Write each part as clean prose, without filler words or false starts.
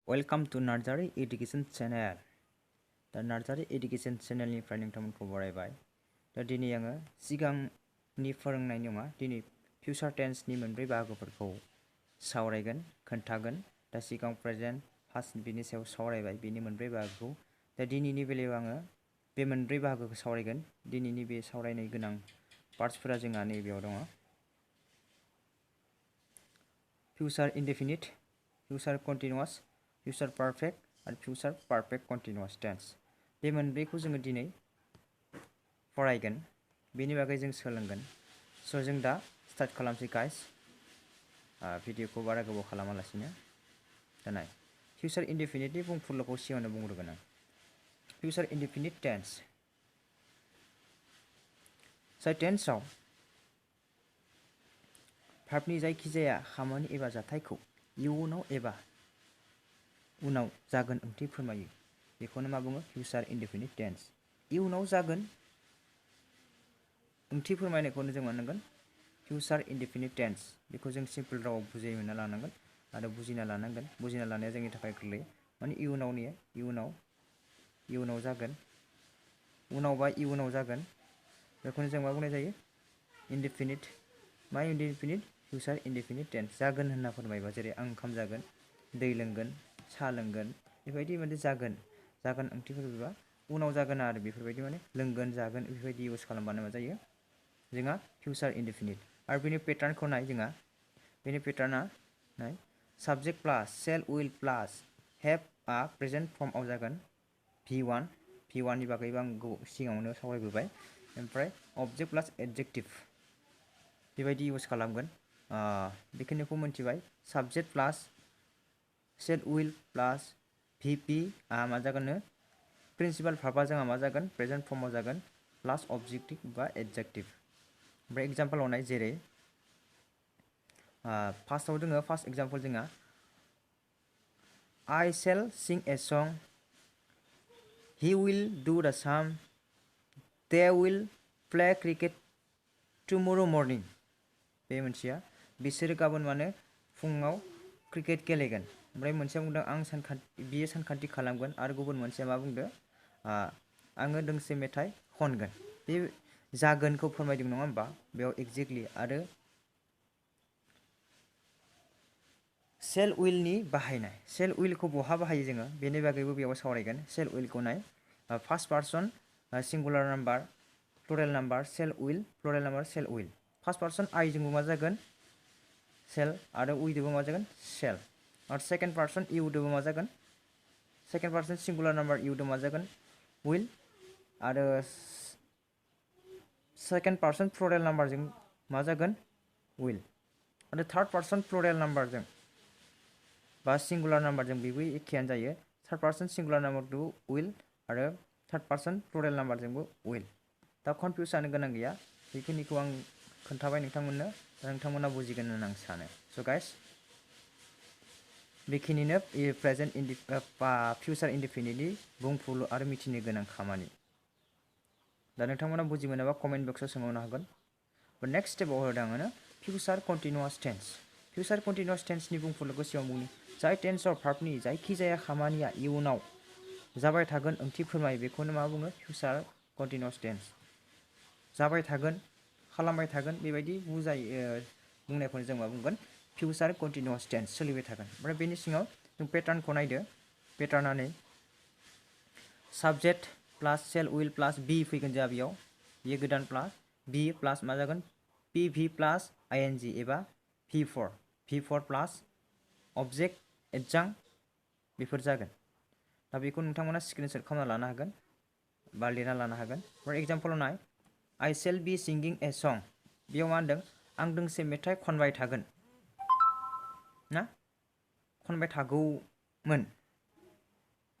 Welcome to Narzary Education Channel. The Narzary Education Channel निफ्राय नोंथांमोनखौ बरायबाय। दा दिनै आङो सिगांनि फोरोंनायनि नङा दिनै फ्यूचर टेन्सनि मोनब्रै बाहागोफोरखौ सावरायगोन खोन्थागोन। दा सिगां प्रेजेन्ट पास्ट बिनि सायाव सावरायबाय बिनि मोनब्रै बाहागोखौ। दा दिनैनि बेलायाव आङो बे मोनब्रै बाहागोखौ सावरायगोन। दिनैनि बे सावरायनो गोनां पार्ट्सफोरा जोंहा नैबेयाव दङ। Future indefinite, future continuous, future perfect आरो फ्यूचर पारफेक्ट कन्टिन्यूअस टेन्स। बे मोनब्रैखौ जोङो दिनै फरायगोन। बेनि बागै जों सोलोंगोन। स' जों दा स्टार्ट खालामसै गाइस। भिडिअखौ बारा गोबाव खालामालासिनो। दा नाय फ्यूचर इंडेफिनिटनि बुंफुरलुखौ सिगाङावनो बुंग्रोगोन आं। Future indefinite tense. जाय टेन्सआव भार्बनि जायखिजाया खामानि एबा जाथायखौ इयुनाव एबा उनाव जागोन ओंथि फोरमायो बेखौनो मा बुङो फ्यूचर इंडेफिनिट टेन्स। इयुनाव जागोन ओंथि फोरमायनायखौनो जों मा होनगोन फ्यूचर इंडेफिनिट टेन्स। बेखौ जों सिम्पल रावाव बुजायना लानांगोन आरो बुजिना लानांगोन। बुजिना लानाया जोंनि थाखाय गोरलै। माने इयुनाव जागोन उनावबा इयुनाव जागोन बेखौनो जों मा बुंनाय जायो इंडेफिनिट। मा इंडेफिनिट फ्यूचर इंडेफिनिट टेन्स। जागोन होनना फोरमायबा जेरै आं ओंखाम जागोन, दै लोंगोन, साहा लोंगोन बेबायदि माने जागोन ओंथिफोरबा उनाव जागोन आरो बेफोरबायदि माने लोंगोन जागोन बेफोरबायदि इउज खालामबानो मा जायो जोंहा फ्यूचर इंडेफिनिट। आरो बेनि पेटार्नखौ नाय जोंहा बेनि पेटार्ना नाय subject plus shall will plus have a present फर्मआव जागोन V1 नि बागैबो आं सिगाङावनो सावरायबोबाय। ओमफ्राय अबजेक्ट प्लास एडजेक्टिभ बेबायदि इउज खालामगोन। बेखिनिखौ मोनथिबाय। Subject plus shall will plus VP मा जागोननो प्रिन्सिपाल भार्बा जोंहा मा जागोन प्रेजेन्ट फर्मआव जागोन प्लास अबजेक्टिभ बा एडजेक्टिभ। ओमफ्राय एग्जाम्पल होनाय जेरै फार्स्टआव दोङो फार्स्ट एग्जाम्पल जोंहा I shall sing a song, he will do the same, they will play cricket tomorrow morning। बे मोनसेया बिसोरो गाबोन माने फुङाव क्रिकेट गेलेगोन। ओमफ्राय मोनसेया बुंदों बियो सानखान्थि खालामगोन आरो गुबुन मोनसेया मा बुंदों आङो दोंसे मेथाइ खनगोन। बे जागोनखौ फोरमायदों नङा होमबा बेयाव एक्जेक्टलि। आरो सेल उइलनि बाहायनाय सेल उइलखौ बहा बाहायो जोङो बेनि बागैबो बेयाव सावरायगोन। सेल उइलखौ नाय first person singular number plural number shall will plural number shall will. First person I जोंबो मा जागोन सेल आरो उइदोबो मा जागोन सेल। आरो सेकेन्ड पार्सन इउदोबो मा जागोन सेकेन्ड पार्सन सिंगुलार नाम्बार इउदो मा जागोन उइल। आरो सेकेन्ड पार्सन प्लुरेल नाम्बारजों मा जागोन उइल। आरो थार्ड पार्सन प्लुरेल नाम्बारजों बा सिंगुलार नाम्बारजों बेबो एखेयानो जायो। थार्ड पार्सन सिंगुलार नाम्बारजोंबो उइल आरो थार्ड पार्सन प्लुरेल नाम्बारजोंबो उइल। दा कनफिउस जानो गोनां गैया। बेखिनिखौ आं खोन्थाबाय नोंथांमोननो। दा नोंथांमोना बुजिगोन होनना आं सानो। स' गाइस बेखिनिनो प्रेजेन्ट फ्यूचर इंडेफिनिटनि बुंफुरलु आरो मिथिनो गोनां खामानि। दा नोंथांमोना बुजि मोनाबा कमेन्ट बक्सआव सोंहरनो हागोन। नेक्स्ट स्टेपाव होदों आङो future continuous tense. Future continuous टेन्सनि बुंफुरलुखौ सिगां बुंनि। जाय टेन्सआव भार्बनि जायखिजाया खामानिया इयुनाव जाबाय थागोन ओंथि फोरमायो बेखौनो मा बुङो फ्यूचर कन्टिन्यूअस टेन्स। जाबाय थागोन खालामबाय थागोन बेबायदि बुंनायखौनो जों मा बुंगोन फ्यूचर कन्टिन्यूअस टेन्स सोलिबाय थागोन। ओमफ्राय बेनि सिङाव जों पेटार्नखौ नायदो। पेटार्नआ नै साबजेक्ट प्लास सेल उइल प्लास बी फैगोन जोंहा बेयाव बियो गोदान प्लास बी प्लास मा जागोन PV प्लास ING एबा V4 प्लास अबजेक्ट एडजांक्ट बेफोर जागोन। दा बेखौ नोंथांमोना स्क्रिनशट खालामना लानो हागोन बा लिरना लानो हागोन। फर एग्जाम्पलाव नाय I shall be singing a song। बेयाव मा होनदों आं दोंसे मेथाइ खनबाय थागोन ना खनबाय थागौमोन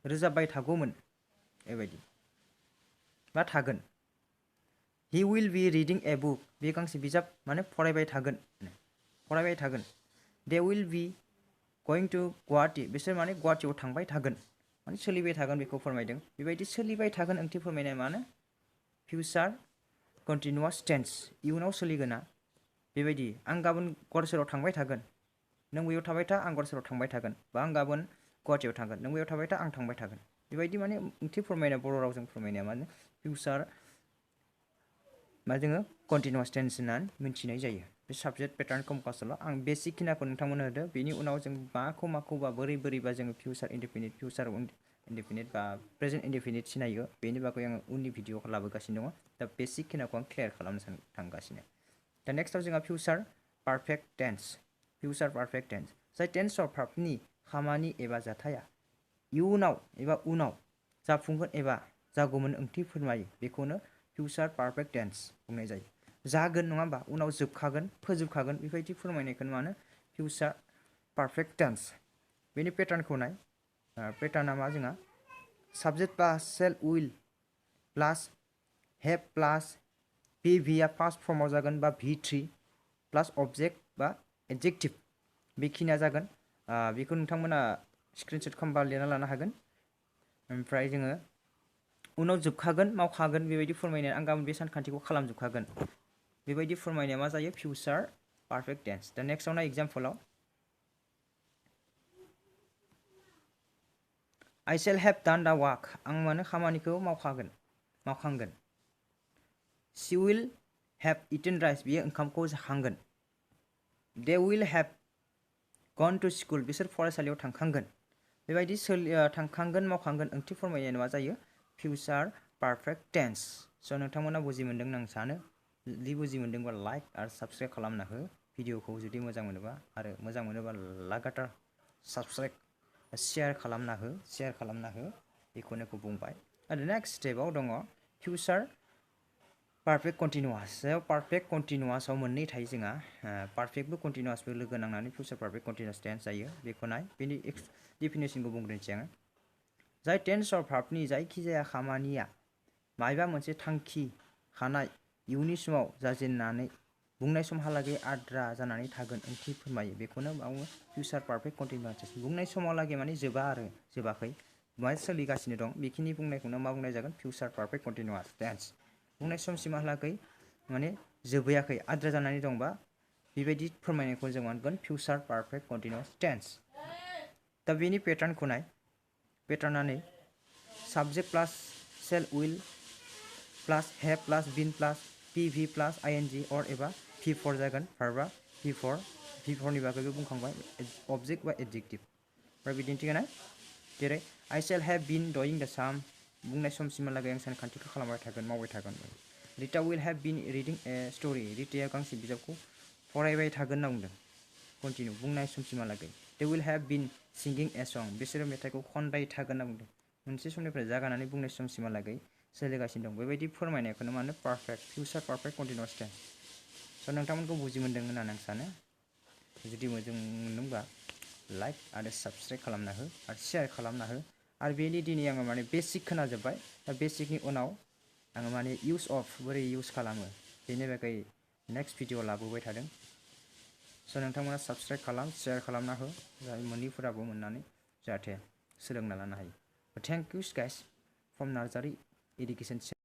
रोजाबबाय थागौमोन बेबायदि बा थागोन। He will be reading a book। बे गांसे बिजाब माने फरायबाय थागोन। They will be going to Guwahati बिसोर माने गुवाहाटीयाव थांबाय थागोन माने सोलिबाय थागोन बेखौ फोरमायदों। बेबायदि सोलिबाय थागोन ओंथि फोरमायनाय मानो फ्यूचर कन्टिन्यूअस टेन्स इयुनाव सोलिगोना बेबायदि आं गाबोन गवालपारायाव थांबाय थागोन नों बैयाव थाबाय था आं गवालपारायाव थांबाय थागोन बा आं गाबोन गुवाहाटीयाव थांगोन नों बेयाव थाबाय था आं थांबाय थागोन बेबायदि माने ओंथि फोरमायनाय बर' रावजों फोरमायनाया माने फिउचार मा जोङो कन्टिनिउआस टेन्स होननानै मिथिनाय जायो बे साबजेक्ट पेटार्न कम्पासल आं बेसिक खिनाखौ नोंथांमोननो होदो बेनि उनाव जों माखौबा बोरैबा जोङो फिउचार इन्डेफिनिट फिउचार इन्डेफिनिट बा प्रेजेन्ट इन्डेफिनिट सिनायो बेनि बागै आङो उननि भिडिअखौ लाबोगासिनो दङ दा बेसिक खिनाखौ आं क्लियार खालामनो थांगासिनो दा नेक्स्टआव जोंहा फिउचार पारफेक्ट टेन्स जाय टेन्स अफ भार्बनि खामानि एबा जाथाया इयुनाव एबा उनाव जाफुंगोन एबा जागौमोन ओंथि फोरमायो बेखौनो फिउचार पारफेक्ट टेन्स बुंनाय जायो जागोन नङा होमबा उनाव जोबखागोन फोजोबखागोन बेबायदि फोरमायनायखौनो मानो फिउचार पारफेक्ट टेन्स बेनि पेटार्नखौ नाय पेटार्ना मा जोंहा subject plus shall will plus have plus PV आ फार्स्ट फर्माव जागोन बा V3 प्लास अबजेक्ट बा एडजेक्टिभ बेखिनिया जागोन बेखौ नोंथांमोना स्क्रिनशट खालामबा लिरना लानो हागोन ओमफ्राय जोङो उनाव जोबखागोन मावखागोन बेबायदि फोरमायनाय आं गाबोन बे सानखान्थिखौ खालामजोबखागोन बेबायदि फोरमायनाया मा जायो फिउचार पारफेक्ट टेन्स दा नेक्स्टआव नाय एग्जाम्पलाव I shall have done the work आं मानो खामानिखौ मावखांगोन She will have eaten rice बियो ओंखामखौ जाखांगोन They will have gone to school बिसोर फरायसालियाव थांखांगोन बेबायदि थांखांगोन मावखांगोन ओंथि फोरमायनाया मा जायो फिउचार पारफेक्ट टेन्स स' नोंथांमोना बुजि मोनदों होनना आं सानो जुदि बुजि मोनदोंबा लाइक आरो साबस्क्राइब खालामना हो भिडिअखौ जुदि मोजां मोनोबा लागातार साबस्क्राइब शेयार खालामना हो बेखौनो बुंबाय आरो नेक्स्ट स्टेपाव दङ फिउचार पारफेक्ट कन्टिनिउआस जायाव पारफेक्ट कन्टिनिउआसआव मोननै थायो जोंहा पारफेक्टबो कन्टिनिउआसबो लोगो नांनानै फिउचार पारफेक्ट कन्टिनिउआस टेन्स जायो बेखौ नाय बेनि डेफिनेसनखौ बुंग्रोनोसै आङो जाय टेन्स अफ भार्बनि जायखिजाया खामानिया मायबा मोनसे थांखि खानाय इयुननि समाव जाजेननानै बुंनाय समहालागै आद्रा जानानै थागोन ओंथि फोरमायो बेखौनो मावो फिउचार पारफेक्ट कन्टिनिउआस बुंनाय समावलागै माने जोबाखै मा सोलिगासिनो दं बेखिनि बुंनायखौनो मा बुंनाय जागोन फिउचार पारफेक्ट कन्टिनिउआस टेन्स बुंनाय समसिमहालागै माने जोबैयाखै आद्रा जानानै दंबा बेबायदि फोरमायनायखौ जों मोनगोन फिउचार पारफेक्ट कन्टिनिउआस टेन्स दा बेनि पेटार्नखौ नाय पेटार्ना नै subject plus shall will plus have plus been plus PV plus ING अर एबा V4 जागोन भार्बा V4नि बागैबो बुंखांबाय अबजेक्ट बा एडजेक्टिभ ओमफ्राय बिदिन्थिखौ नाय जेरै I shall have been doing the sum बुंनाय समसिमहालागै आं सानखान्थिखौ खालामबाय थागोन मावबाय थागोन Rita will have been reading a story रिटाया गांसे बिजाबखौ फरायबाय थागोन होनना बुंदों कन्टिनिउ बुंनाय समसिमहालागै they will have been singing a song बिसोरो मेथाइखौ खनबाय थागोन होनना बुंदों मोनसे समनिफ्राय जागानानै बुंनाय समसिमहालागै सोलिगासिनो दं बेबायदि फोरमायनायखौनो मा होनो पारफेक्ट फिउचार पारफेक्ट कन्टिनिउआस टेन्स स' नोंथांमोनखौ बुजि मोनदों होननानै आं सानो जुदि मोजां मोनदोंबा लाइक आरो साबस्क्राइब खालामना हो आरो शेयार खालामना हो आरो बेनि दिनै आङो माने बेसिक खोनाजोब्बाय दा बेसिकनि उनाव आङो माने इउज अफ बोरै इउज खालामो बेनि बागै नेक्स्ट भिडिअ लाबोबाय थादों स' नोंथांमोना साबस्क्राइब खालाम शेयार खालामना हो जाय मोनैफोराबो मोननानै जाहाथे सोलोंना लानो हायो thank you guys from Narzary education